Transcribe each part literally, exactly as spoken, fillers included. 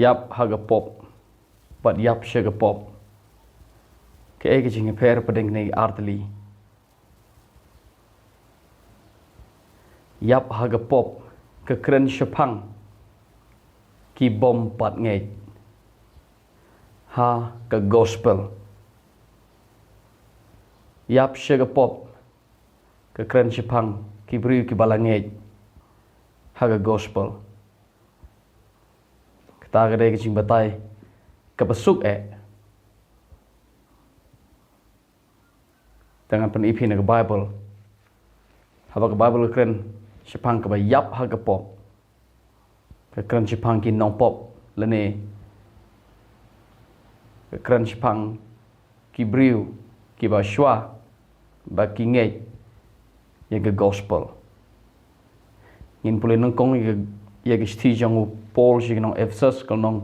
Ïap ha ka pop bad ïap sha ka pop. Kaei ka jingïapher hapdeng kine ki ar tylli? Ïap ha ka pop ka kren shaphang ki bym pat ngeit ha ka gospel. Ïap sha ka pop ka kren shaphang ki briew kiba la ngeit ha ka gospel. Kata ka dei ka jingbatai kaba suk eh. Te ngan pyni ïa phi na ka Baibl. Haba ka Baibl ka kren shaphang kaba ïap ha ka pop, ka kren shaphang ki nongpop lane ka kren shaphang ki briew kiba shuwa ba ki ngeit ïa ka gospel. Ngin pule nyngkong ïa ka, ïa ka shithi jong u Paul sha ki nong Ephesus, ka lynnong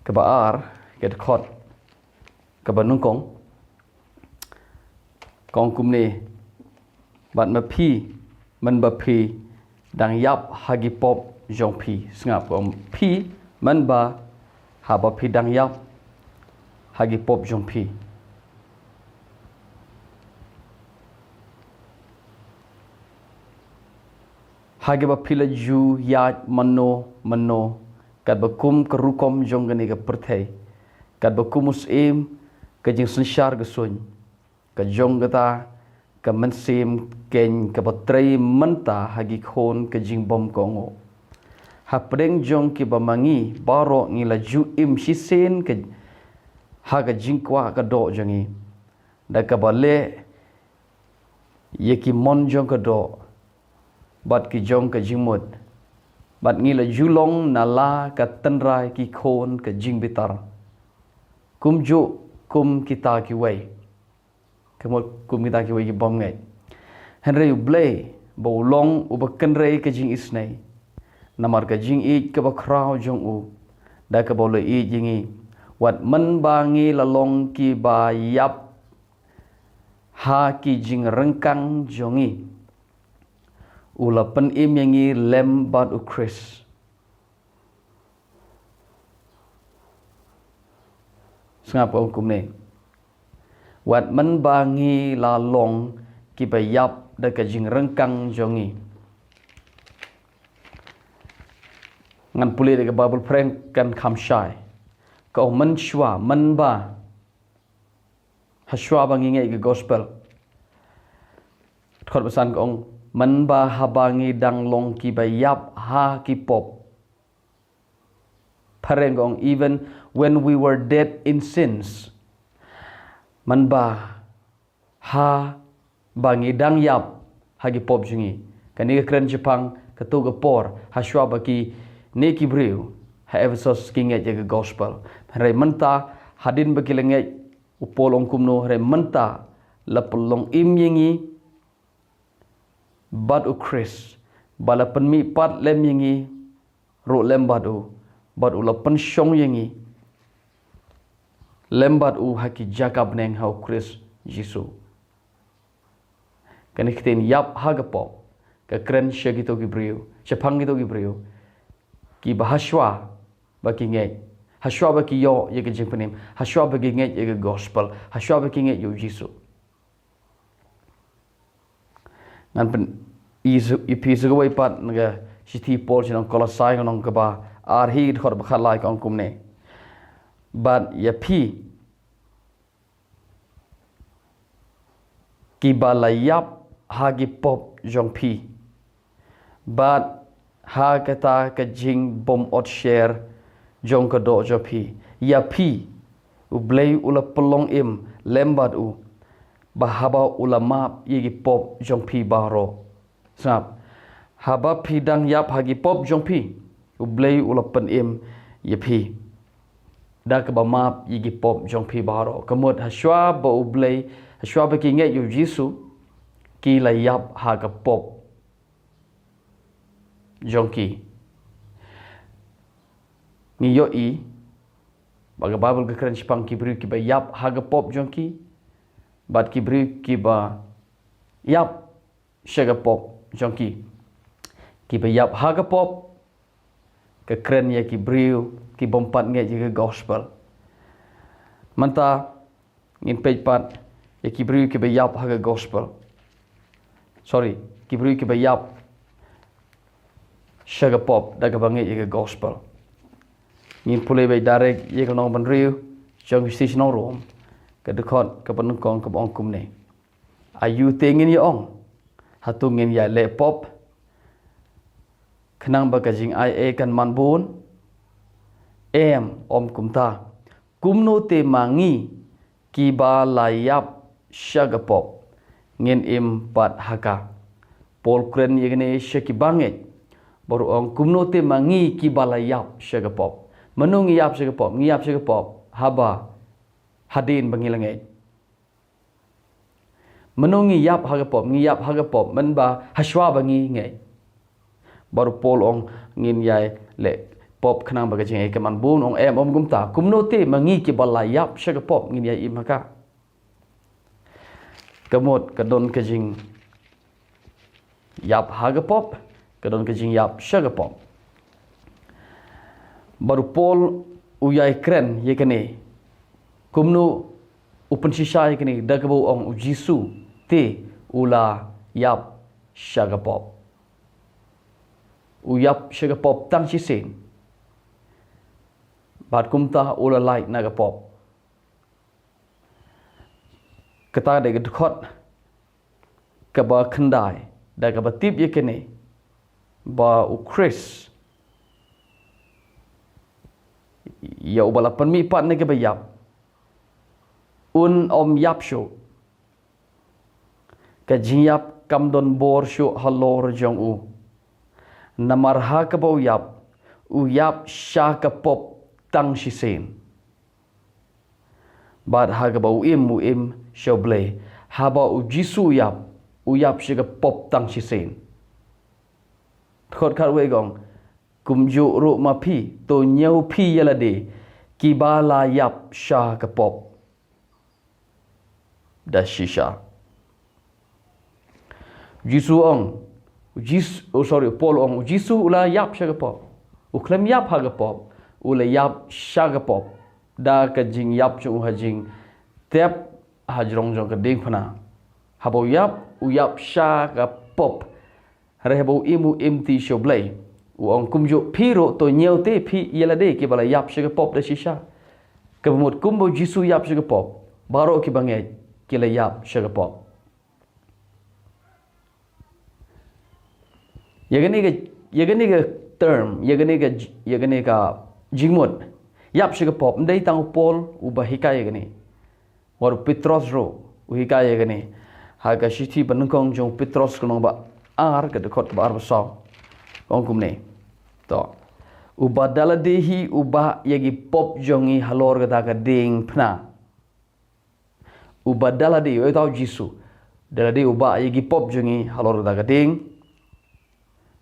kaba ar, ka dkhot kaba nyngkong. Ka ong kumne: Bad ma phi, mynba phi dang ïap ha ki pop jong phi. Sngap, ka ong phi, mynba, haba phi dang ïap ha ki pop jong phi. Ha kiba phi la ju ïaid mano mano, katba kum ka rukom jong kane ka pyrthei, katba kum u syiem ka jingsynshar ka suiñ, ka jong kata ka mynsiem keiñ kaba trei mynta ha ki khun ka jingbymkohnguh. Hapdeng jong kiba ma ngi baroh ngi la ju im shisien ka, ha ka jingkwah ka doh jong ngi, da kaba leh ïa ki mon jong ka doh bad ki jong ka jingmut, bad ngi la ju long na la ka tynrai ki khun ka jingbitar, kumjuh kum kita kiwei. Ka mut kum kita kiwei ki bym ngeit. Hynrei U Blei ba u long uba kynrei ka jingisynei, namar ka jingïeit kaba khraw jong u, da kaba u la ïeit ïa ngi, wat mynba ngi la long kiba ïap ha ki jingryngkang jong ngi, u la pynim ïa ngi lem bad U Khrist. Sngap, ka ong kumne: Wat mynba ngi la long kiba ïap da ka jingryngkang jong ngi. Ngan pule da ka Baibl phareng kan kham shai. Ka ong mynshuwa, mynba, hashuwa ba ngi ngeit ka gospel. Dkhot ba san ka ong, mynba haba ngi dang long kiba ïap ha ki pop. Phareng ka ong, even when we were dead in sins. Mynba haba ngi dang ïap ha ki pop jong ngi. Kane ka kren shaphang kato ka por hashuwa ba kine ki briew ha Ephesus ki ngeit ïa ka gospel. Hynrei mynta, hadien ba ki la ngeit, u Paul u ong kumno, hynrei mynta la pynlong im ïa ngi bad U Khrist, ba la pynmihpat lem ïa ngi ruh lem bad u, bad u la pynshong ïa ngi lem bad u ha ki jaka bneng ha U Khrist Jisu. Kane ka ktien ïap ha ka pop ka kren sha kito ki briew, shaphang kito ki briew kiba hashuwa ba ki ngeit, hashuwa ba ki ïoh ïa ka jingpynim, hashuwa ba ki ngeit ïa ka gospel, hashuwa ba ki ngeit ïa U Jisu. Ngan pyni ïa phi sa kawei pat na ka shithi Paul sha ki nong Kolosai, ka lynnong kaba ar hi, dkhot ba khatlai, ka ong kumne: Bad ïa phi kiba la ïap ha ki pop jong phi, bad ha kata ka jingbym ot sher jong ka doh jong phi, ïa phi U Blei u la pynlong im lem bad u, ba haba u la map ïa ki pop jong phi baroh. Sngap, haba phi dang ïap ha ki pop jong phi, U Blei u la pynim ïa phi da kaba map ïa ki pop jong phi baroh. Ka mut hashuwa ba U Blei, hashuwa ba ki ngeit ïa U Jisu, ki la ïap ha ka pop jong ki. Ngi ïohi ba ka Baibl ka kren shaphang ki briew kiba ïap ha ka pop jong ki, bad ki briew kiba ïap sha ka pop jong ki. Kiba ïap ha ka pop, ka kren ïa ki briew ki bym pat ngeit ïa ka gospel. Mynta ngin peit pat ïa ki briew kiba ïap ha ka gospel. Sorry, ki briew kiba ïap sha ka pop da kaba ngeit ïa ka gospel. Ngin pule beit direct ïa ka lynnong ba hynriew jong ki shithi sha ki nong Rom, ka dkhot kaba nyngkong kaba ong kumne: Aïu te ngin ïa ong, hato ngin ïa leh pop khnang ba ka jingai ei kan man bun? Em, ym kumta. Kumno te ma ngi kiba la ïap sha ka pop ngin im pat ha ka? Paul kren ïa kane sha ki bangeit. Baroh ong, kumno te ma ngi kiba la ïap sha ka pop? Mano ngi ïap sha ka pop? Ngi ïap sha ka pop haba hadien ba ngi la ngeit. Mano ngi ïap ha ka pop? Ngi ïap ha ka pop mynba hashwa ba ngi ngeit. Baroh Paul ong ngin ïa leh pop khnang ba ka jingai ei kan man bun, ong em, ym kumta. Kumno te ma ngi kiba la ïap sha ka pop ngin ïa im ha ka? Ka mut ka don ka jingïap ha ka pop, ka don ka jingïap sha ka pop. Baroh Paul u ïai kren ïa kane. Kumno u pynshisha ïa kane? Da kaba u ong u Jisu te u la ïap sha ka pop. U ïap sha ka pop tang shisien. Bad kumta u la lait na ka pop. Kata ka dei ka dkhot kaba khyndai da kaba tip ïa kane, ba u Khrist, ïa uba la pynmihpat na kiba ïap, un ym ïap shuh. Ka jingïap kam don bor shuh halor jong u. Namar ha kaba u ïap, u ïap sha ka pop tang shisien. Bad ha kaba u im, u im sha U Blei. Haba u Jisu u ïap, u ïap sha ka pop tang shisien. Dkhot khatwei ka ong, kumjuh ruh ma phi, to ñiew phi ïa lade kiba la ïap sha ka pop da shisha. U Jisu ong, u Jis-, oh, sorry, u Paul ong, u Jisu u la ïap sha ka pop. U khlem ïap ha ka pop, u la ïap sha ka pop da ka jingïap jong u ha jingtep hajrong jong ka diengphna. Haba u ïap, u ïap sha ka pop. Hynrei haba u im, u im ti sha U Blei. U ong, kumjuh phi ruh, to ñiew te phi ïa lade kiba la ïap sha ka pop da shisha. Kaba mut kumba u Jisu u ïap sha ka pop, baroh kiba ngeit ki la ïap sha ka pop. Ïa kane ka, ïa kane ka term, ïa kane ka j-, ïa kane ka jingmut ïap sha ka pop, ym dei tang u Paul uba hikai ïa kane. Wat u Petros ruh u hikai ïa kane. Ha ka shithi banyngkong jong u Petros ka lynnong ba ar, ka dkhot kaba arphew saw, ka ong kumne. To. Uba da lade hi u bah ïa ki pop jong ngi halor kata ka diengphna. Uba da lade, uta u Jisu, da lade u bah ïa ki pop jong ngi halor kata ka dieng,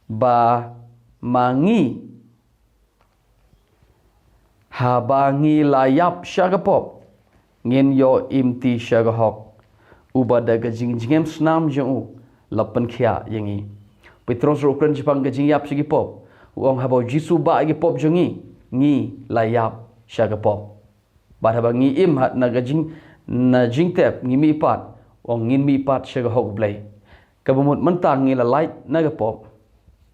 ba ma ngi, haba ngi la ïap sha ka pop, ngin ïoh im ti sha ka hok. Uba da ka jingjngem snam jong u la pynkhiah ïa ngi. Petros ruh u kren shaphang ka jingïap sha ki pop. U ong haba u Jisu u bah ïa ki pop jong ngi, ngi la ïap sha ka pop. Bad haba ngi im ha na ka jing, na jingtep ngi mihpat, u ong ngin mihpat sha ka hok U Blei. Kaba mut mynta ngi la lait na ka pop,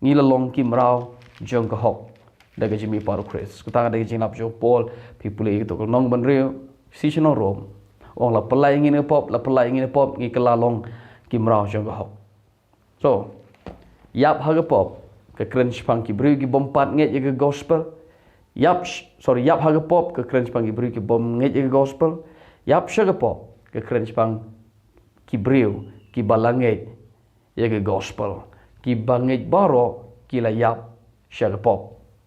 ngi la long ki mraw jong ka hok da ka jingmihpat u Khrist. Kata ka dei ka jinglap jong u Paul, phi pule ïa kato ka lynnong ba hynriew, shithi sha ki nong Rom. U ong la pynlait ïa ngi na ka pop, la pynlait ïa ngi na ka pop, ngi kylla long ki mraw jong ka hok. So, ïap ha ka pop ka kren shaphang ki briew ki bym pat ngeit ïa ka gospel. Ïap sh-, sorry, ïap ha ka pop ka kren shaphang ki briew ki bym ngeit ïa ka gospel. Ïap sha ka pop ka kren shaphang ki briew kiba la ngeit ïa ka gospel. Kiba ngeit baroh ki la ïap sha ka pop.